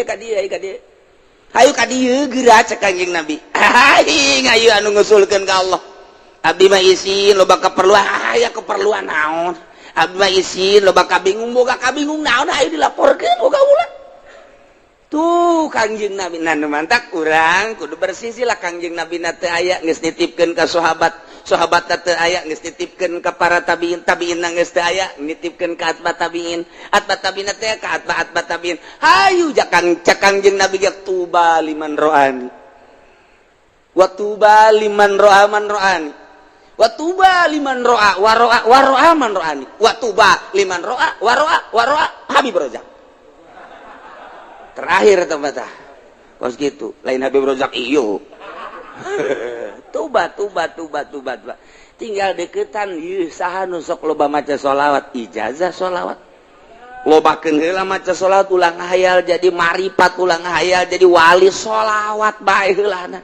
Ya ka dieu, ka dieu, hayu ka dieu geura, cek Kangjeng Nabi. Aing ayo anu ngusulkeun ka Allah, abdi mah isin, loba keperluan. Aya keperluan naon? Abdi mah isin, loba kabingung. Boga kabingung naon? Ayo dilaporkeun boga ulah. Tuh, Kangjeng Nabi. Nah, mantak urang kudu bersisi lah. Kangjeng Nabi na teu aya, geus nitipkeun ka sahabat, sahabat teu aya, geus nitipkeun ka para tabiin, tabiin geus teu aya, nitipkeun ka atba tabiin, atba tabiin teh ka atba atba tabiin. Hayu jakang, cek Kangjeng Nabi ge, tuba liman ro'ani wa tuba liman ro'a man ro'ani wa tuba liman ro'a wa ro'a wa ro'a man ro'ani wa tuba liman ro'a wa ro'a wa ro'a Habib Rozak. Terakhir tempat kos gitu lain Habib Rozak iyo. Tuba, tuba, tuba, tuba, tuba. Tinggal deketan ieu saha nu sok loba maca sholawat, ijazah sholawat lobakeun heula. Maca sholawat, ulah ngahayal jadi marifat, ulah ngahayal jadi wali, sholawat bae heulana.